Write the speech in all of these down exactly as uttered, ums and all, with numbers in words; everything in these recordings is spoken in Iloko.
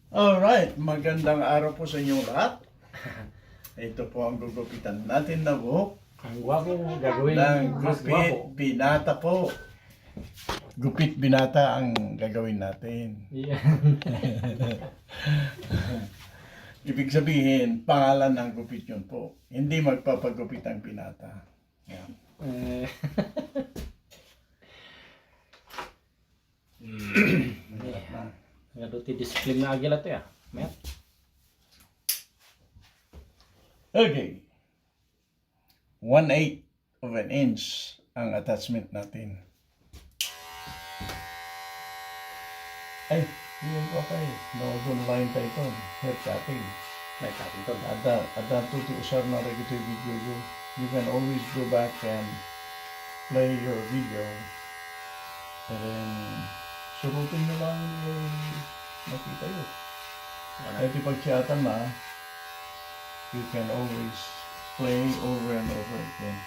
Alright, magandang araw po sa inyong lahat. Ito po ang gugupitan natin na buhok. Ang gwapo, gagawin ng mas gwapo. Gupit binata po. Gupit binata ang gagawin natin. Yeah. Ibig sabihin, pangalan ng gupit yun po. Hindi magpapagupit ang binata. Yan. Eh. Hmm. Nga do ti disiplina agila to ya. Met. Okay. One eighth of an inch ang attachment natin. Ay, yun, okay. No, doon line title. Hair cutting. May cutting to. Ada, ada to ti usar na dagiti video yo. You can always go back and play your video. And then, surutin nyo lang yung nakita nyo. Wala. Kahit ipagsiatan na, you can always play over and over again.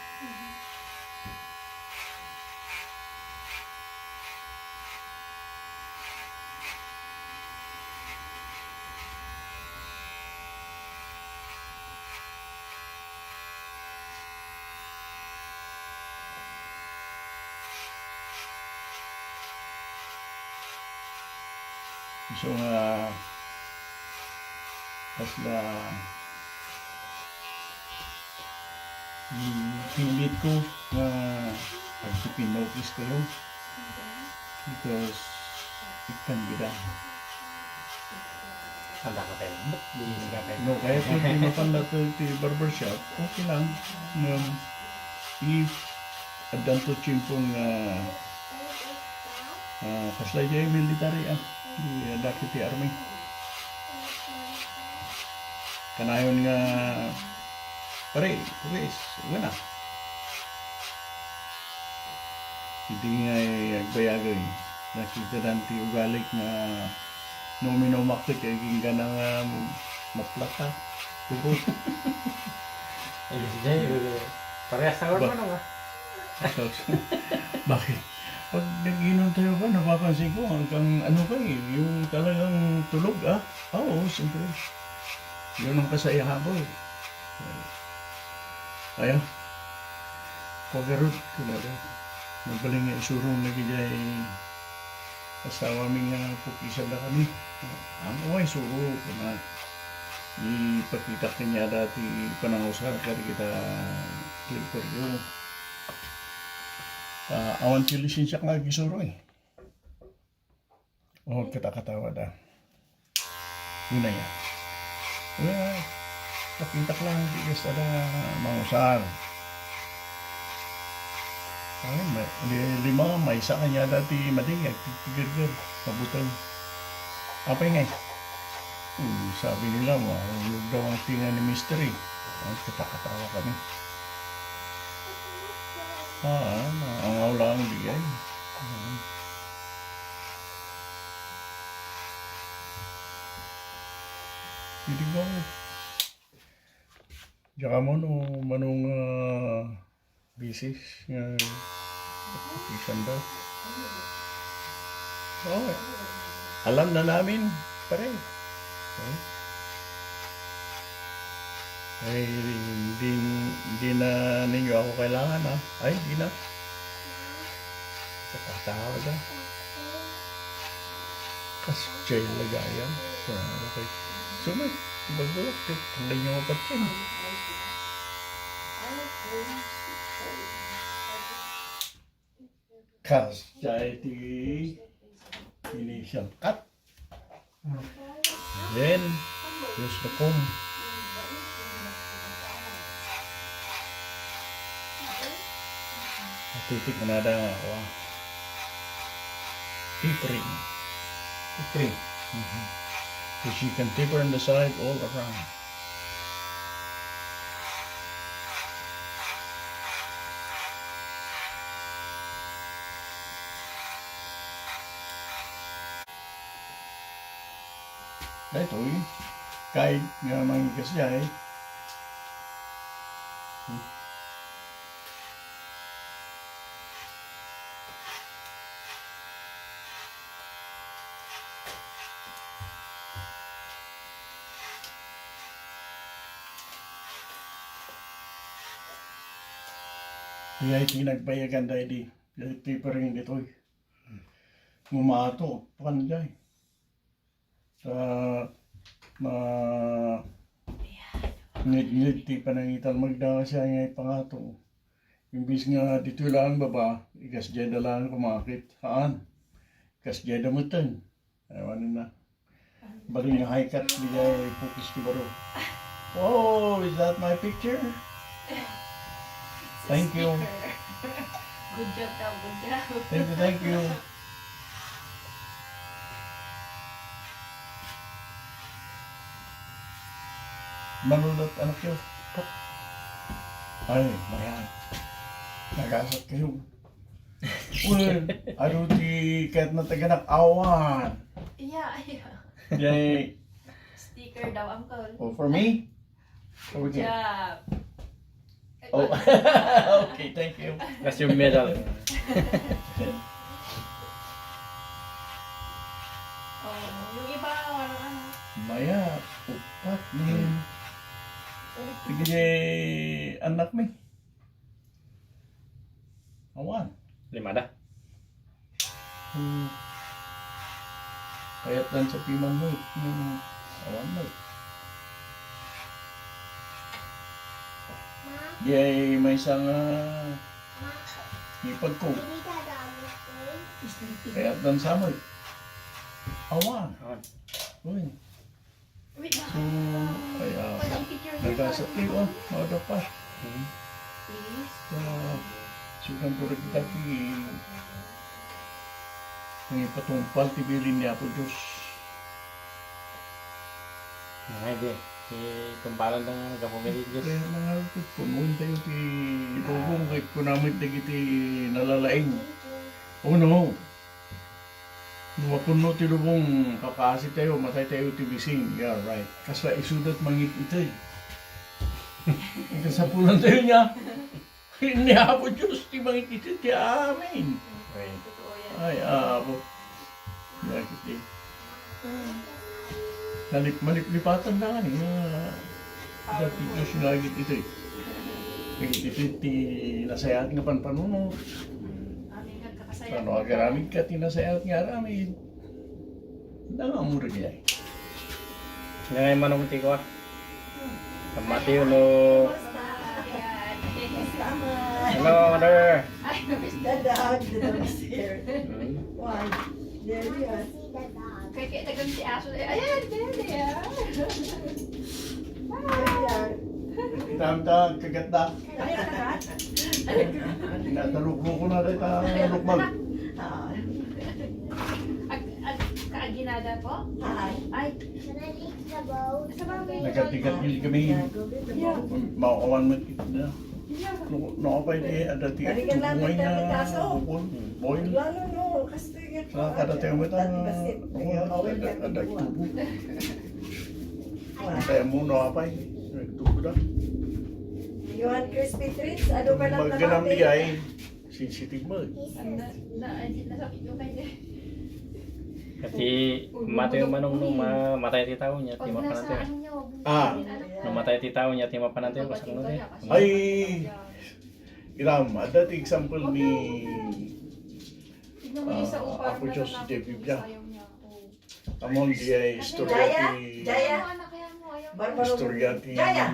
Isu nga kasla, mm, pilit ko nga agtipinokis kayo because it can be done. Anda ka tayo. Di ka tayo. No, kaya kung di mapan nato ti barbershop, okay lang. Ngem, if addanto tiempo nga, ah, kasla jay military, ah, di, ah, dagiti army. Kanayon nga, pare, pare, wala. Idi nga agbayag, eh, nakita dan ti ugalik nga no minumaktek, eh, ginggana nga maplata. Tubod. Ay, jay, eh, parehas na ba? Ano ba? Bakit? Pag nag-inom tayo ba, napapansin ko, hanggang ano ka eh, yung talagang tulog, ah. Ah, oo, siyempre. Yun ang kasayahan ko eh. Kaya, pagkarod ko na rin. Nagbaling nga isurong na kaya asawa mi nga pukisan na kami. Ang umay suro ko na ipakita kanya dati panangusar kadi kita territoryo. Ah, awan ti lisensya nga agisuro eh. Oh, kita katawa da. Yun na yan. Well, pakitak lang, bigas ada mangusar. Ay, may, li-, lima, may isa kanya dati, madi, agtigirgir, mabutol. Apay ngay? Hmm, sabi nila, mahulog daw ang tinga ni Mister eh. Ay, katakatawa kami. Ah, ang awla ang bigay. Hmm. Hindi ko. Diyan ka mo, no, manong, ah, bisis nga isanda. Oh, alam na namin, pare. Oh. Ay, hindi, hindi na ninyo ako kailangan, ah. Ay, hindi na. Sa katawag, ah. Kas Jay Lagayan. Sa, okay. So, may, bago, tanggal niyo ang patyan. Kas Jay ti initial cut. Then, use the comb. Titik mo na da nga ako, ah. Tapering. Tapering. Mhm. Which you can taper on the side all around. Daytoy, kahit nga mangikas jay, Iya iti nagbayagan daydi. Iti paring ditoy. Ngumato, pan jay. Ta, ma-, ngednged ti panangitalmagda nga siya nga ipangato. Imbis nga ditoy lang baba, ikas jay da lang kumakit. Haan. Ikas jay da meten. Ayaw, ano na. Bali nga high cut, di jay pukis ti baro. Oh, is that my picture? Thank you. Good job daw, good job. Thank you, thank you. Manulat, anak yo. Ay, mayan. Nagasat kayo. Well, ano ti ket na taganak awan? Iya, iya. Yay. Sticker daw, uncle. Oh, for me? Good job. Oh, okay, thank you. That's your medal. Oh, yung iba, walang ano. Maya, upat ni. Sige, anak mi. Awan. Limada. Hmm. Kayat lang sa piman mo. Hmm. Awan mo. Di ay may isang ipag ko. Kayat lang sa mo. Awan. Awan. Uy. Wait, so, ay, ah, pwede i-picture niya. Nagkasat kayo, ah, mga dapat. Hmm. Please. Ah, sukan ko rin kita, ti, ti patungpal ti bilin ni Apo Diyos. Ay, di. Ti tumpalan na nga, nagapumili, Diyos. Kaya nga, ti punuan tayo, ti lubong, kay kunamit dagiti nalalaing. Oh, no. No mapunno ti lubong, kakaasi tayo, matay tayo ti bising. Yeah, right. Kasla isudat mangit-itay. Kasapulan tayo niya. Ni Apo Diyos ti mangit-itay ti amin. Right. Ay, Apo. Nakit eh. Nalip-, maliplipatan na nga ni, ah, dati Diyos nga agit ito eh. Agit ito ti nasayaat nga panpanunot. Ano, agaramid ka ti nasayaat nga aramid. Anda nga amor di ay. Ngay manong ti ko ah. Mateo no. Hello, mother. Ay, Miss Dada, Dada Miss here. Hmm. Why? There you are. Kay, kay tagang si Aso, eh, ayan, there they are. There you are. Tamtang, kagat na. Ay, kagat? Ay, kagat. Tinataluklo ko na rin, ah, lukman. Ah. Ag-, ag-, kaaginada po? Ay. Ay. Sa bagay. Nagatigat gid kami. Yeah. Maukawan met kita. Yeah. No, no, apay di, ada ti tubo nga ina, bukol, boil. Lalo no, kasi nga, sa kada tayo met, ah, ada, ada tubo. Kaya mo, no, apay, nagtubo na. You want crispy treats? Ano ka lang naman? Sensitive mo eh. Anda, na, ay, nasakit yung kanya. Iti matay manong no ma-, matay ti tao niya, ti mapanatay. Ah. No matay ti tao niya, ti mapanatay, pasak no di. Ay, Iram, adda ti example ni, ah, Apo Diyos iti Biblia. Amon di ay istorya ti, Jaya, Jaya. Istorya ti Jaya.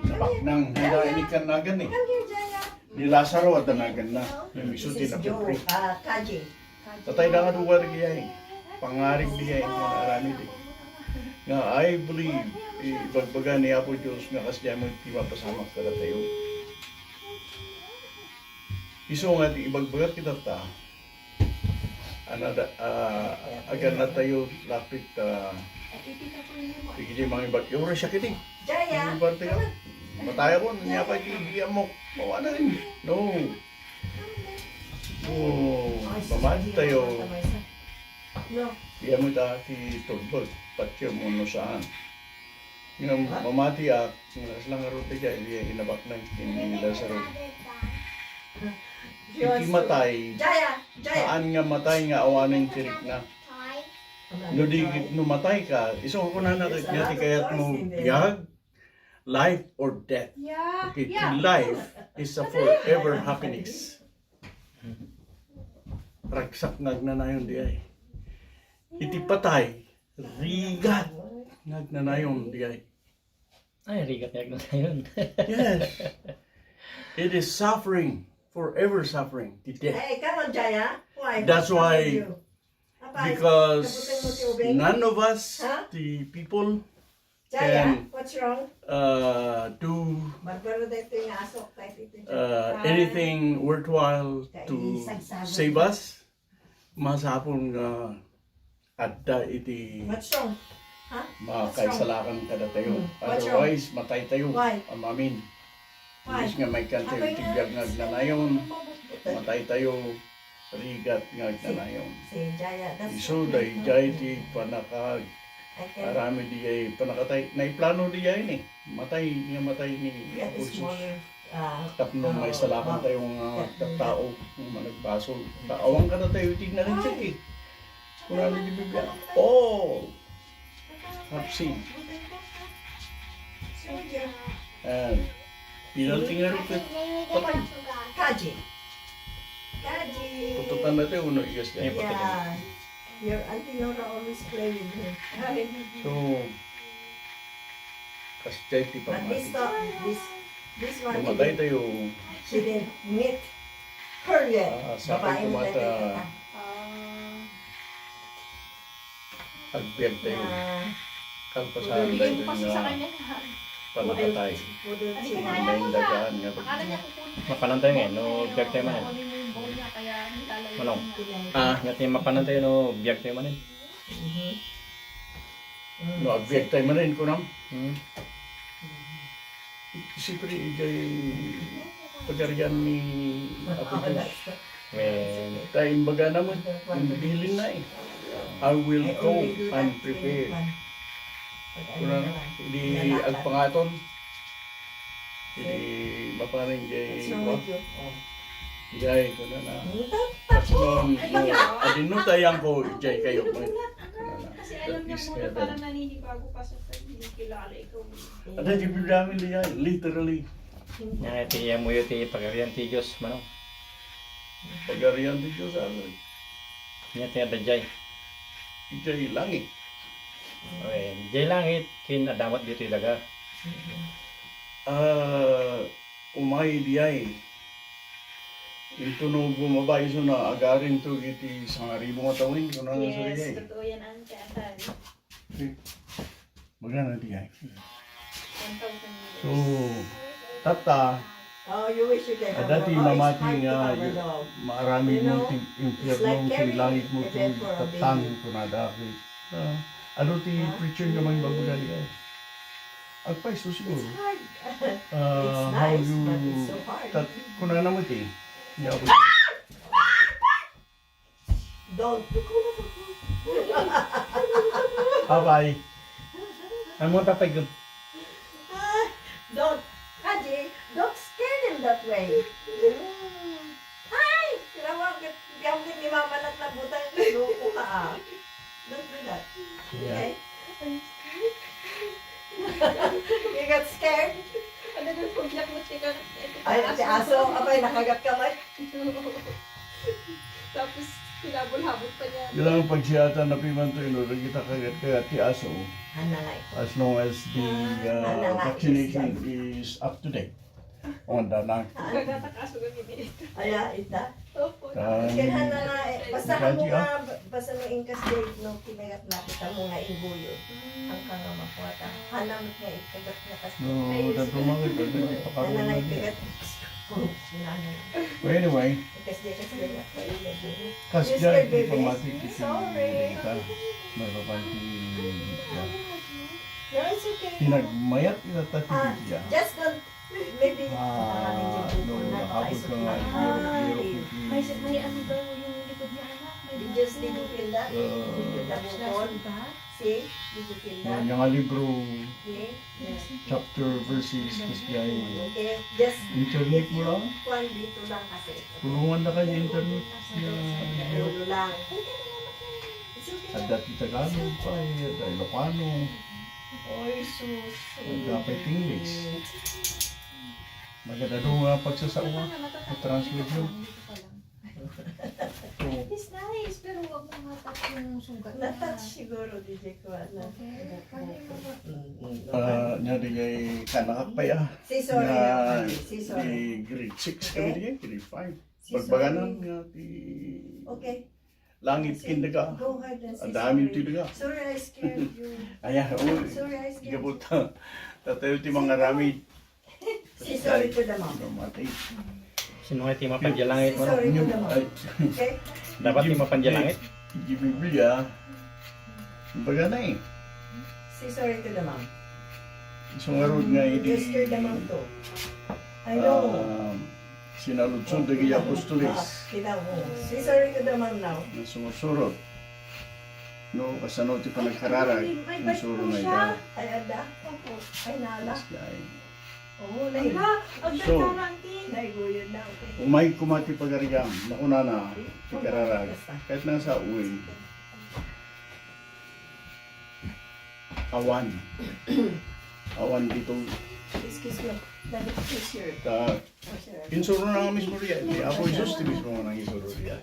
Nabaknang, hala, ini kan nagan eh. Come here, Jaya. Ni Lazaro, adda nagan na. Yung iso ti napupri. Ah, Kaji. Tatay da nga duwa di ay. Pangarig di ay, nga aramid eh. Nga, I believe, ibagbaga ni Apo Diyos nga kasdiay mo ti mapasamak kadatayo. Isu nga ti ibagbagak kita ta, Anada, ah, aganna tayo lapit, ah, iti mangibat-, ura siya kiti. Jaya. Mangibat tayo. Matay ako, niya pa iti biyan mo. Mawanan. No. Oh, mamati tayo. Biyan mo ta ti tulbag. Patyo mo no saan. Nga mamatiak, nga kasla ngarud ti jay, di inabaknang ken ni Lazaro. Iti matay, saan nga matay nga awanen ti rikna? No di, no matay ka, isu nga kunana ket nga ti kayat mo biag, Life or death. Yeah. Okay, yeah. Life is a forever happiness. Ragsak nga agnanayon di ay. Iti patay, rigat nga agnanayon di ay. Ay, rigat nga agnanayon. Yes. It is suffering, forever suffering, the death. Ay, ikaw, Jaya? Why? That's why, because none of us, the people, Jaya, what's wrong? Uh, do, Barbaro, dito yung aso, kahit ito dyan. Uh, anything worthwhile to save us. Masapul nga adda iti makaisalakan kadatayo. Otherwise, mataytayo. Why? Amin. Why? Imbes nga maikkantayo iti biag nga agnanayon, mataytayo, rigat nga agnanayon. Isu daydiay ti panaka-, aramid diay panakatay. Naiplano diay ni. Matay, nga matay ni Apo Jesus. Tapno maisalakan tayo nga tattao, nga managbasol. Ta-, awan kadatayo iti nalinteg eh. Kunana di Biblia, "All have sinned." And penalty nga rupit, patay. Kaji. Kaji. Pututan na tayo, no, igas na. Yeah. Your Auntie Nora always play with her. So, kasjay ti pamati. This, this one, she didn't meet her yet. Ah, sapay kumata. Agbiag tayo. Kalpasan tayo nga panakatay. Mapanantayo nga. No, agbiag tayo man. Manong. Ah, nga ti mapanantayo no, agbiag tayo man. No, agbiag tayo manen, kunam? Hmm. Siyempre, ijay pagarian ni Apo Diyos. Amen. Ta imbaga naman, imbilin na eh. "I will go and prepare." Kunam, di agpangaton. Idi mapanen jay, jay, kunana. Tapos no, no, adino tayang ko, jay kayo, kunana. Kasi alam niya muna, parang naninibago pa sa kanya, hindi kilala ikaw. Ada di namin diyan, literally. Nga, ti iya mo yun, ti pagarian ti Diyos, manong. Pagarian ti Diyos, ano? Nga, ti ada jay. Jay langit. Okay, jay langit, kin adamat dito daga. Ah, umay diay. Inton no bumaba isu na agarin to iti sangaribu nga tawen, kunana. Yes, totoo yan, Ante, atay. Magana diay. One thousand years. So, tatta, oh, you wish you can have adda ti mamati nga maaramid mo ti impyerno, ti langit mo ti tattang, kunada. Ah, ano ti preacher nga mangbabaga diay? Agpayso siguro. It's hard. Ah, how you, but it's so hard. Tat-, kunana mo ti, ya, don't. Bye-bye. Ano mo, Tatay Gum? Ah, don't, Kaji, don't scare them that way. Ay! Tinawagan, gamit ni Mama na nabutang, loko ka, ah. Don't do that. Yeah. Okay? You got scared? Ano nang pagyak mo, tika? Ay, ti aso, abay, nakagat ka, Mike. Tapos, pinabulhabot pa niya. Kailangan pagsiatan na piman to, ino, kita kagat-kagat ti aso. As long as the, uh, vaccination is up to date. Onda na. Kagatak aso gami dito. Aya, ita. Opo. Kailangan na nga, eh, basta mo nga, basta mo ingkas date, no, kinagat na, kita mo nga ingguyod. Ang ka nga makuha ta. Hanam nga ikagat na kasi. No, dato mga ito, ito, ipakaroon na niya. Well, anyway. Kasi di kasi nagkakaroon na din. Kasi dyan, ipamatik iti kita. May papanti. No, it's okay. Pinagmayat ita ta ti Biblia. Just don't, maybe, ah, no, nakabot ka nga, hirap-hirap iti. May, may ano daw yung likod niya, anak? May, did you, did you feel that? Did you feel the bukol? See? Did you feel that? Nga libro, chapter, verses, tas kay internet mo lang. Kuan dito lang kasi. Tulungan na kayo internet. Ulo lang. It's okay. Adda ti Tagalog pa eh, adda Ilocano. Oy, sus. Dapat English. Maganda nga pagsasao, ah. Ang translation. Dito pa lang. Oo. It's nice, pero wag mo nga touch yung sugat niya. Na-touch siguro, D J ko, ano. Okay. Kami mo ba? Mm, mm. Ah, nya di kay kanakak pa ya. Si sorry Nga na, si sorry. Di grade six kami Okay. di kay grade five. Si Bagbaganan sorry. nga di Okay. Langit Say, kindaga. Go ahead and say Adami sorry. Ti daga. Sorry, I scared you. Aya, oh, Sorry, I scared you. Gabuta. Tatayo ti mangaramid. Say sorry to the mom. Mati. Sino nga ti mapandialangit Say mo? Sorry to the mom. Ay. Okay? Dapat ti mapandialangit? Di Biblia. Baga na eh. Say sorry to the mom. So nga rod nga idi. Just hear the mom too. I know. Um, Sinaludsod dagiti apostoles. Ah, kita mo. Say sorry to the mom now. Nga sumursurot. No, kasano ti panagkararag? May, may Ang suro na ita. Ay, ada. Opo. Ay, nala. Yes, guy. Oo, nai- Ala, ang So, ganda lang, Tin. Naiguyod na, okay. Umay koma ti pagariam, nakunana, ti kararag. Basta. Kahit nasa uwing. Awan. Awan dito. Excuse me. Daddy, please, sir. Ta, Oh, sir. Insuro na nga mismo riya. Di Apo Jesus, ti mismo nga nangisuro riya.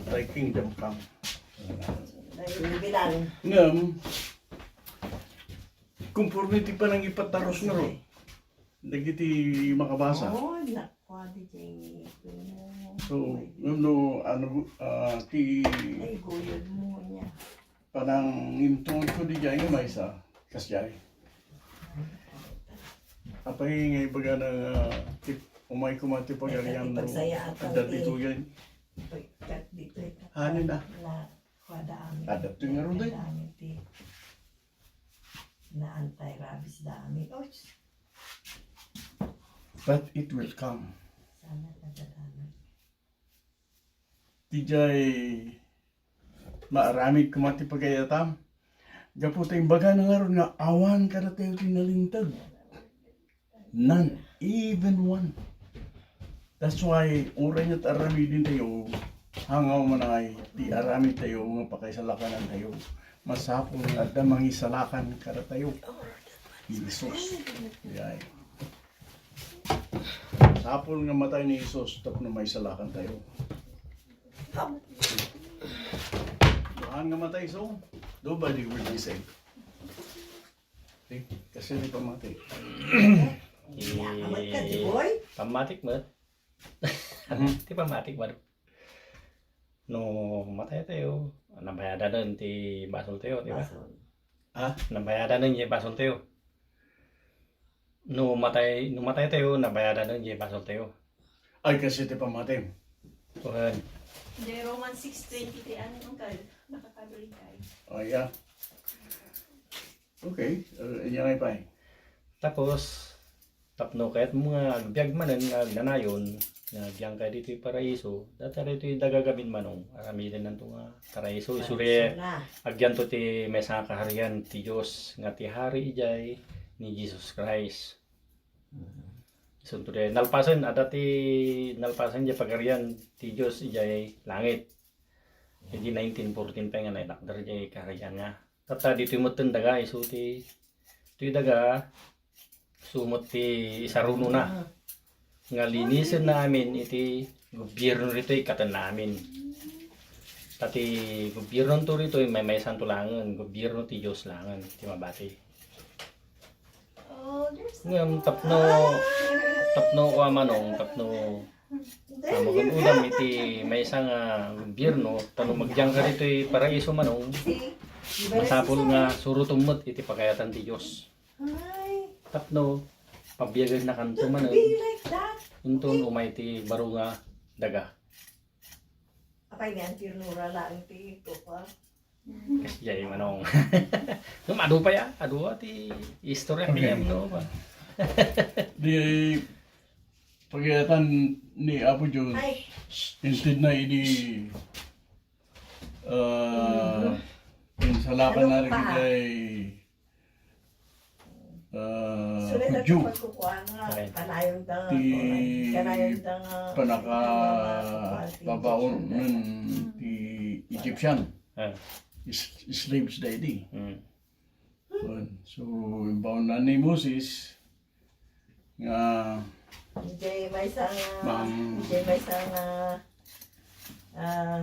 Thy kingdom come. Dahil bilang. Ngem, konforme ti panangipatarus nga ro. Dagiti makabasa. Oo, nakuha di kay Kuya. So, May- no, ano, ah, ti Ay, guyod mo niya. Panangimtungod ko di jay nga maysa, kasjay. Apay nga ibaga na nga, ti-, umay koma ti pagarian mo. Ay, pati pagsaya at adda ti- ditoy. Pag-, kat ditoy. Ano na? Na, kuha da amin. Adda ti nga rudoy. Kuha da amin ti na anti-rabies da amin. Oh, But it will come. Sana kadadanan. Ti jay maaramid koma ti pagayatam. Gapu ta imbagana ngarud nga awan kadatayo ti nalinteg. None, even one. That's why, uray nga aramiden tayo, hangaw manay, ti aramid tayo nga pakaisalakanan tayo. Masapul nga adda mangisalakan kadatayo. Ni Jesus. Yay. Sapul nga matay ni Jesus tapno maisalakan tayo. Haan nga matay, so, nobody will be saved. Okay? Kasi di pa matay. Amat ka, di boy? Pamatik met. Mhm. Ti pamatik met. No matay tayo, nabayadanen ti basol tayo, di ba? Basol. Ha? Nabayadanen ti basol tayo. No matay, no matay tayo, nabayadanen ti basol tayo. Ay, kasi ti pamatim. Kuan. Di Romans six twenty-three, ano, Uncle? Nakaka-agree tayo. Oh, yeah. Okay. Uh, inya nga ipay. Tapos, tapno kayatmo nga agbiag manen nga agnanayon, nga agyangkay ditoy paraiso, data ditoy daga gamin manong, aramidennanto nga paraiso, isu Paraiso ri-, na. Agyanto ti maysa nga kaharian ti Dios, nga ti hari idiay ni Jesus Christ. Mm. Isunto di, nalpasen, adda ti nalpasen di pagarian ti Dios idiay langit. Idi nineteen fourteen pay nga nailakder di kaharian na. Tatta, ditoy metten daga, isu ti, ditoy daga, isu met ti isarunona nga linisenna amin iti gobierno ditoy katenna amin. Ta ti gobiernonto ditoy, maymaysanto langen, gobierno ti Dios langen ti mabati. Ngem tapno, tapno, kua manong, tapno, ah, magun-odam iti maysa nga gobiernota no agyangka ditoy paraiso manong, masapul nga surotom met iti pagayatan ti Dios. Tapno, pabiagennakanto manen, inton umay ti baro nga daga. Apay nga, ang tirnura lang ti kupa. Kasjay manong. Ngem adu pay, ah, adu, ah, ti istorya. Okay. Kayam, no, ba? Di pagayatan ni Apo Dios, Ay. Inted na idi, ah, Mhm. Insalakan na Ano rin pa? Kay ah, Sulit at Hudyo. Pagkukuha nga, Amen. Kanayon da nga, Ti kanayon da nga, panaka-, kanayon da nga, babaon ti Egyptian. Ah. Is-, slaves da idi. Mm. So, So, imbaon na ni Moses nga Jay, may sa nga, mang- Jay, may sa nga, ah,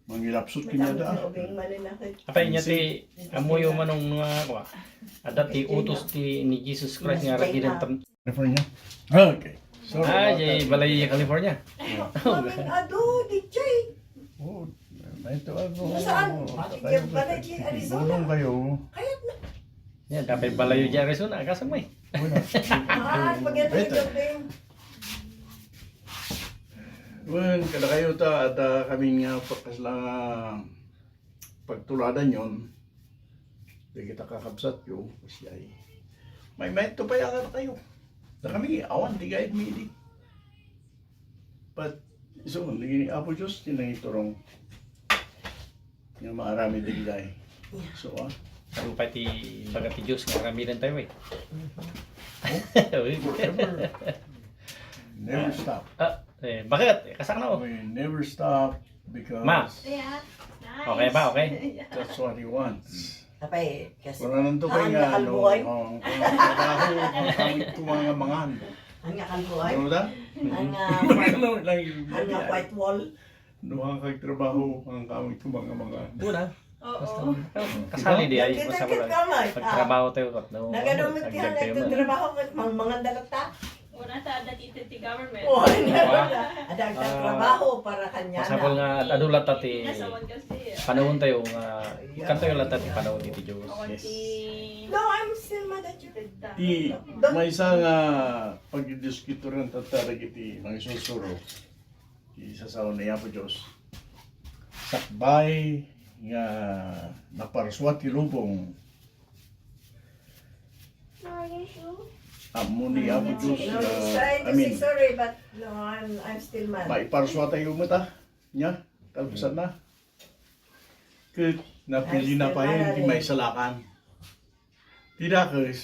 mangilapsot kanya da. Ubing manen ako. Apay niya ti, amuyo manong nga, kwa. Adda ti utos ti ni Jesus Christ nga ragidan tam- California? Okay. Sorry about that. Ah, Jay, balay California. Amin adu, di Jay. Oh, may ito ako. Nasaan? Bakit yung balay di Arizona? Bulong kayo. Kayat na. Yan, dapat balayo di Arizona. Kasam mo eh. Wala. Ah, pag-, ito. Ito. Wen, kadakayo ta, adda kami nga pagkasla nga pagtuladan yon. Dagita kakabsatyo, siya ay. May, may ito pa yata kayo. Da kami, awan, di gayud mi idi. But, so, ni Apo Diyos, ti nangiturong. Nga maaramid dagiti. So, ah. Saan pa ti baga ti Diyos nga aramiden tayo eh? Forever. Never stop. Ah, eh, bakit? Eh, kasakna, oh. We never stop because Ma. Yeah. Nice. Okay ba? Okay? That's what he wants. Apay, kasi Wala nang tukay nga, ano, nakalbuay? Ang, ang trabaho, ang kamay tuwa nga mangan. Ang nga kalbuay? Ano da? Ang, ah, Ano lang yung ang, ah, white wall? Duha kag trabaho, ang kamay tuwa nga mangan. Una. Oo. Kasali di ay, kita, masapul kita, kamay. Pagtrabaho tayo, kat, no? Nagano mo tiyan, nagtatrabaho, mang-, mangan dalat ta? Una ta, adda ti, ti government. Oh, adda, adda trabaho para kanya. Masapul nga, adu latta ti panahon tayo nga, kantayo latta ti panahon ti Diyos. Yes. No, I'm still mad at you. Ti, maysa nga pagdiskituran tatta dagiti mangisusuro. Ti sasao ni Apo Diyos. Sakbay nga naparsua ti lubong. Ammo ni Apo Diyos, no, he's trying to say sorry, but no, I'm, I'm still mad. Maiparsua tayo met, ah. Nya, talpasan na. Ket napili na pa yan, ti maisalakan. Ti dakes,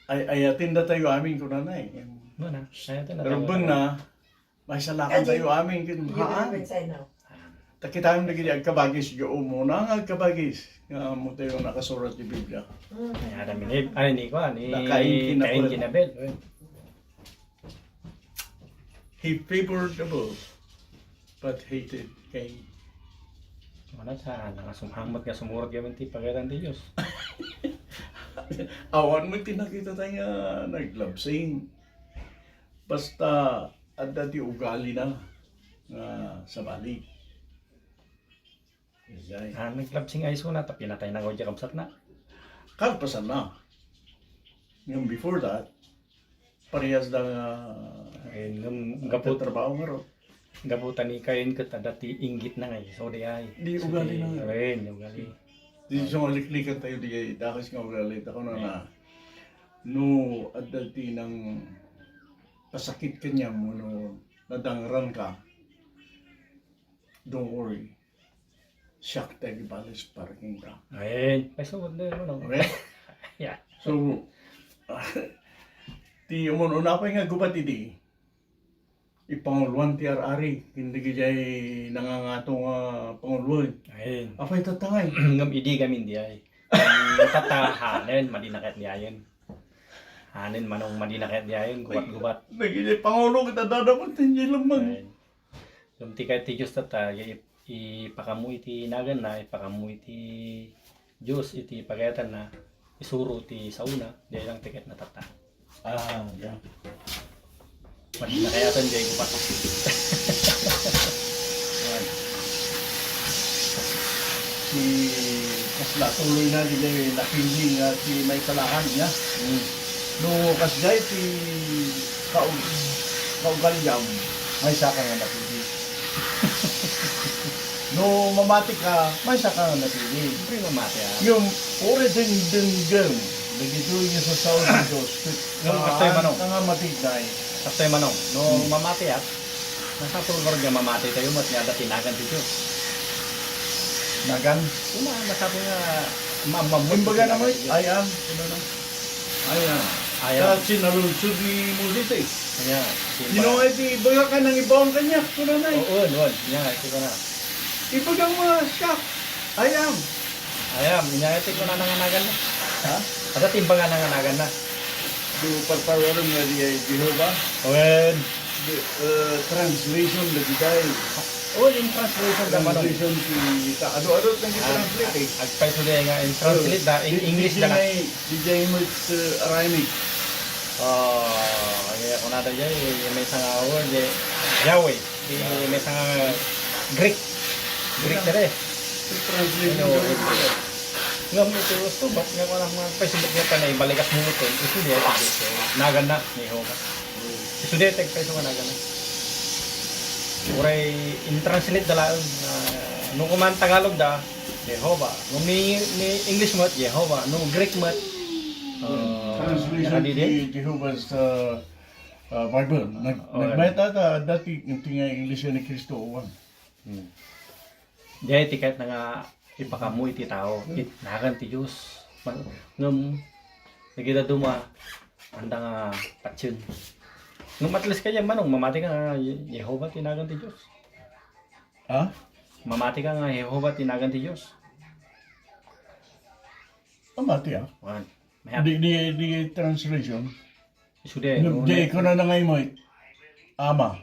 ay, ayaten datayo amin, kunana eh. Wala, ayaten na tayo. Pero bang na, maisalakan tayo amin, kin-, haan. Ta kitaem dagiti agkabagis, diay umuna nga agkabagis. Nga ammo tayo nakasurat ti Biblia. Ay, Adam and Eve. Ay, ni kuan, ni Cain ken Abel. He favored the both, but hated Cain. Wala sa, nakasumhangmat nga sumurot kami ti pagayatan ti Diyos. Awan mo ti nakita tayo nga naglabsing. Basta, adda ti ugali na nga sabali. Ijay. Ah, naglabsing ay suna, ta pinatay na nga diay kabsat na. Kalpasan na. Ngem before that, parehas da nga, eh, ngem gapu-, trabaho nga ro. Gapu ta ni Cain ket adda ti inggit na nga, so di ay. Di ugali na. Ren, di ugali. Di so maliklikan tayo di ay, dakes nga ugali. Tako na na, no, adda ti nang pasakit kaniam, no, nadangran ka. Don't worry. Siak ti agibalis para kenka. Ay, ay, so, hindi, ano? Okay? Yeah. So, ti umuna pay nga gubat idi, ipanguloan ti ar-ari, ken dagiti nangangato nga panguloen. Ay. Apay tatta ngay? Ngem idi kami diay. Tatta, hanen, madi na ket diayen. Hanen, manong, madi na ket diayen, gubat-gubat. Dagiti pangulo, ket adda met ti lemmeng. Ay. Ngem ti kayat ti Diyos tatta, ya ip-, ipakammo iti naganna, ipakammo iti Diyos iti pagayatanna, isuro ti saona, diay lang ti kayatna tatta. Ah, yeah. Madi na kayatan diay gubat. Ayan. Ti kasla tuloy na, di napili nga ti maisalakan niya. Mm. No, kasdiay ti kaug-, kaugaliam, maysaka nga napili. No mamati ka, maysaka nga napili. Siyempre, mamati, ah. Yung puro dengdenggen, dagitoy nga sasao ti Diyos. Yung kastoy, manong. Nga matiday. Kastoy, manong. No mamati, ah. Masapul ngarud nga mamati tayo, mat nga adda ti nagan ti Diyos. Nagan? Uma, masapul nga ma-, ma-, kumbaga naman, I am, ano na? I am. I am. Sa sinaludsod ni Moses eh. Kanya, sino nga iti ibaga ka nang ibaon kaniak, kuna na eh. Oo, yun, yun. Kanya, ito ka na. Ibaga mo na siya. I am. I am. Ania ti kunana nga naganna? Ha? Ania ti imbaga nga naganna? Di mo parparuaram nga di ay Jehovah? Wen. Di, eh, translation na di tayo. Oh, in translation da, manong. Translation ti ta-, adu-adu nang Ah, translate, eh. Agpayso di nga in translate da, in Di, English di da na. Jay, di Jay mo, eh, Aramaic. Oh, ania kunada jay, maysa nga word, eh, Yahweh. Di maysa nga Greek. Greek dayta. Translation. Ano, ngem iti gusto, bat nga wala mga Facebook nga panay, balikas mo ito. Isu di ito, naganna ni Jehovah. Isu di ito, isu nga naganna. Uray in-translate da laeng, ah, no kuman Tagalog da, Jehovah. No ni, ni English met, Jehovah. No Greek met, ah, Translation nakadidi. Ti Jehovah's, uh, uh, Bible. Nag-, Oh, nagbayat ata dati, ti nga Iglesia ni Cristo, uwan. Hmm. Diay ti kayatna nga ipakammo iti tao, it nagan ti Dios. Ma-, ngem, dagita duma, anda nga patien. Ngem at least kayat, manong, mamati ka nga Ye-, Jehovah ti nagan ti Dios. Ha? Mamati ka nga Jehovah ti nagan ti Dios. Mamati, ah. Wan. Mayat. Di, di, di translation. Isu di, Di, no, di, no. Kunana nga imo, eh. Ama.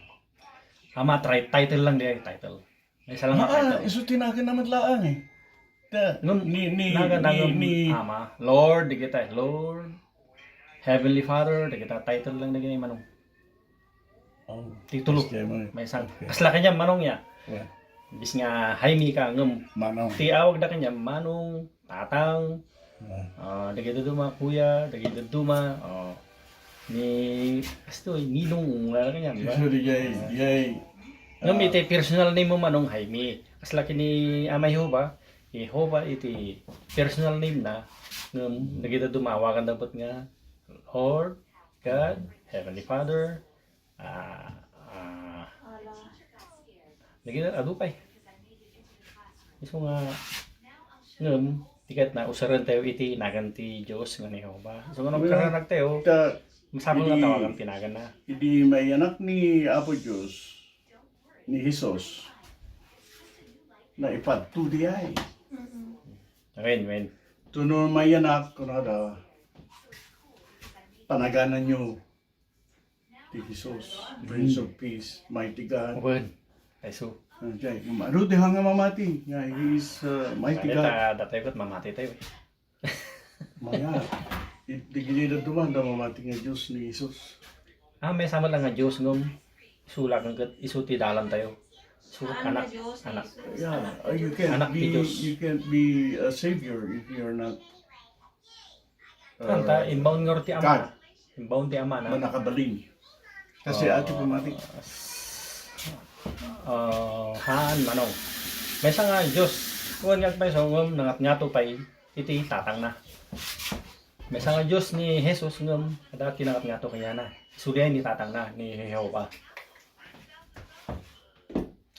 Ama, tri-, title lang di, title. May isa lang nga Ah, title. Isu ti naganna met laeng, eh. Ta, Ngem, ni, ni, nagan, ni, nagan ni Ama, Lord, dagita, Lord, Heavenly Father, dagita, title lang dagiti manong. Oh, titulo. Yes, Jay, mo. May isang. Okay. Kasla kanya, manong ya. Yeah. Bis nga Jaime ka, ngem. Manong. Ti awag da kanya, manong, tatang, Ah. ah, dagiti duma, kuya, dagiti duma, oh. Ni, asto, ninong, wala kanya, di ba? Isu di jay, Ah. jay, Ngem ah, iti personal name mo, manong, Jaime. Kasla kini Ama Jehovah, Jehovah iti personal name na, ngem dagiti duma awagan da met nga Lord, God, Heavenly Father, ah, ah, dagiti adu pay. Isu nga, ngem, ti kayatna, usaren tayo iti nagan ti Dios nga ni Jehovah. Isu nga, well, nagkararag tayo, ta-, masapul nga idi, tawagan ti naganna. Idi mayanak ni Apo Dios, ni Jesus, naipadto di ay. Mm-mm. Amen, amen. Tuno mayanak, kunada, panagananyo ti Jesus, Prince of Peace, Mighty God. Amen. Ay, so. Ano di, adu ti hanga mamati, nga He is, uh, Mighty God. Datayo ket mamati tayo, eh. Maya, it-, di gini da duman da mamati nga Dios ni Jesus. Ah, may sama lang nga Dios ngem isu lang ket isu ti dalan tayo. So, anak, anak. Yeah, uh, you can't be, you can't be a savior if you're not, uh, imbaon nga ti Ama. Imbaon ti Ama na. Mannakabalin. Kasi ati pamati. Ah, haan, manong. Maysa nga Dios, kuan nga agpayso ngem nangatngato pay iti tatangna. Maysa nga Dios ni Jesus ngem adda kinangatngato kaniana. Isu diay ni tatangna, ni Jehovah.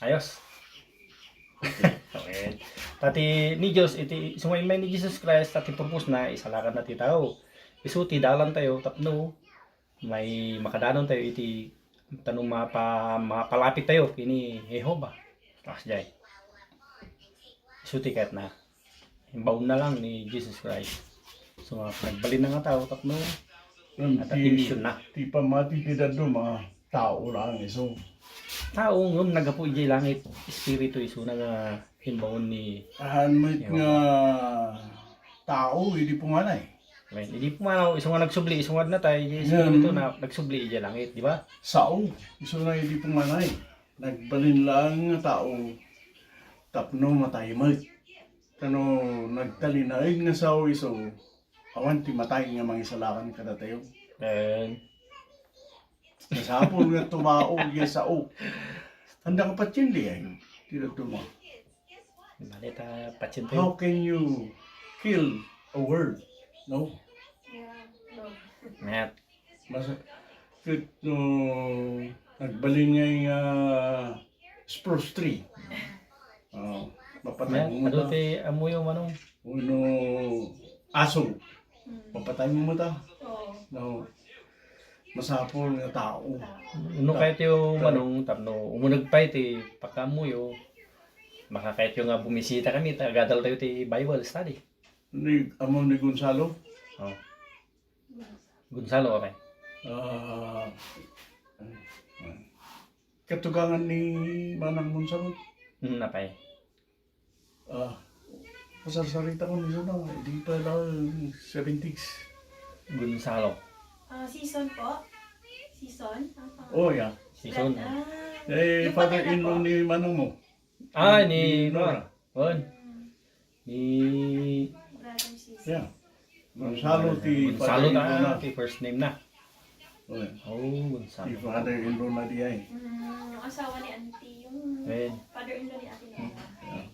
Ayos. Okay. Ta ti ni Dios iti isu nga immay ni Jesus Christ, ta ti purpose na isalakanna ti tao. Isu ti dalan tayo tapno may makadanon tayo iti, tano mapa-, mapalapit tayo kini Jehovah. Kas jay. Isu ti kayatna. Imbaonna lang ni Jesus Christ. So, nga, nagbalin na nga tao, tapno, ngem ti, attention na. Ti pammati ti dadduma, tao lang isu. Tao, ngem naggapu idiay langit, espiritu isuna nga imbaon ni Jehovah. Haan met nga tao, idi pumanay. Amen. Idi pumanaw, isu nga nagsubli, isu nga natay, idiay espiritu na nagsubli idiay langit, di ba? Sao, isuna idi pumanay. Nagbalin laeng nga tao, tapno matay met. Kano nagtalinaed nga sao isu, awan ti matay nga mangisalakan kadatayo. Amen. Masapul nga tumao idiay sao. Anda nga patien diay, ti dadduma. Bale ta patien tayo. How can you kill a word? No? Yeah, no. Net. Mas, ket no, nagbalin nga nga spruce tree. Oh, mapatay mo ta. Adu ti ammoyo, manong. Wenno aso. Mm. Mapatay mo ta. Oo. No. Masapul nga tao. No, kayatyo, manong, tapno umuneg pay ti pakaammoyo, makakayatyo nga bumisita kami, ta agadal tayo ti Bible study. Ni, amo ni Gonzalo? Oh. Gonzalo, okay. Ah, katugangan ni Manang Gonzalo? Hmm, apay. Ah, pasarsarita ko ni Zona, di pa lang seventies. Gonzalo. Ah, Season po? Season? Ah, Oh, yeah. Season. Ah. Eh, Yung father-in-law pamilya po? ni Manang mo? Ah, ni, Ni Nora. Nora. Wen. Hmm. Ni Brother, sister. Yeah. Gonzalo ti Gonzalo father-in-law na, na. Ti first name na. Wen. Oh, Gonzalo. Ti father-in-law na di ay. Mm, yung asawa ni auntie, yung Wen. Father-in-law ni Ate Nora. Yeah.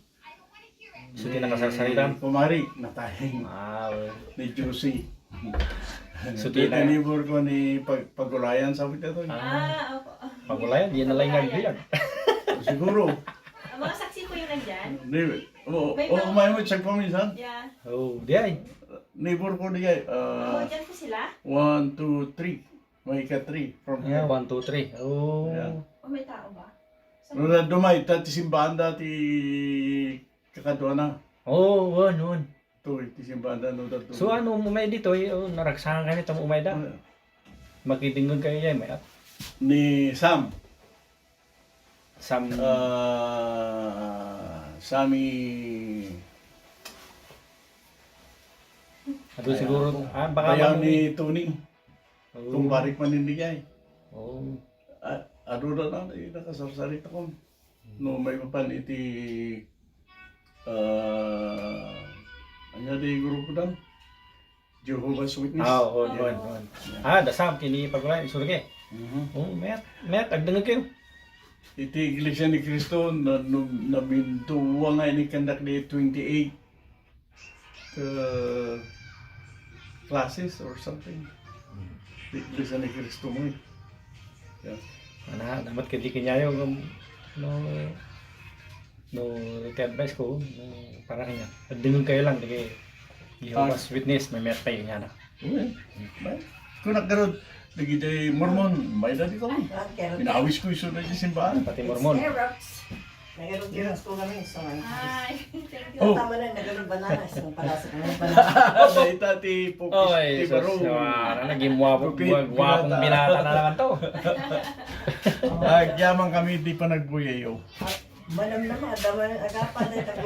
So, ti nakasarsarita? Ni Kumari, natay. Ah, wen. Ni Juicy. So, ti Iti na- neighbor ko ni Pag-, Pagulayan, sabi ka to. Ah. Ah, opo. Pagulayan, di na lang Pagulayan. nagbiag. Siguro. Ang mga saksi po yung nandyan? Di, oo, May oo, mga may mo check pa minsan. Yeah. Oh, di ay. Neighbor ko di ay, ah, Oh, dyan po sila? one, two, three. May ika three from Yeah, here. one, two, three. Oh. Yeah. Oh, may tao ba? Sa No, na dumay, ta ti simbahan dati kakadwa na. Oh, wen, wen. Toy, ti simbahan da, no, da, toy. So, ano, umay ditoy, oh, naragsakan kami, tamo umay da. Ah. Makidingog kayo yan, may at- Ni Sam. Sam. Ah, Sammy. Ado Ay, siguro, ako. ah, baka Bayaw man- ni Tony. Oh. Kung barik man hindi kay. Oh. Ah, ado na lang, eh, nakasarsarita ko. No, may mapan iti, ah, anya di grupo dan? Jehovah's Witness. Ah, oo, Yeah. oo, oo. Yeah. Ah, dasam, kini pagulay, isurge. Mhm. Oh, mayat, mayat, agdengeg kayo. Iti Iglesia ni Cristo, na, no, namintuwa nga inikandak di twenty-eight. uh, classes or something. Di, di sa ni Cristo mo eh. Yeah. Ana, dapat kadi kanyayo, um, no, no, iti advice ko, no, para kanya. Agdengeg kayo lang, di kay Jehovah's Ah. Witness, may mayat kayo niya na. Okay. Ba? Kung nagkaroon, lagi di Mormon, may dati kami. Ah, karon. Inawis ko isu na di simbahan. Pati Mormon. Xerox. Nag-Xerox ko kami, so, ano. Ay, thank you. Oh. Tama na, nag-Banana, isang palaso ko ng Banana. Dahil tati, pupis, Oy, ti sus, baro. Ah, ano, naging guwapo, Pupis, guwapong binata. Binata na naman to. Agyaman kami, di pa nagbuyayo. Ah, manam naman, dama ng agapa na ito.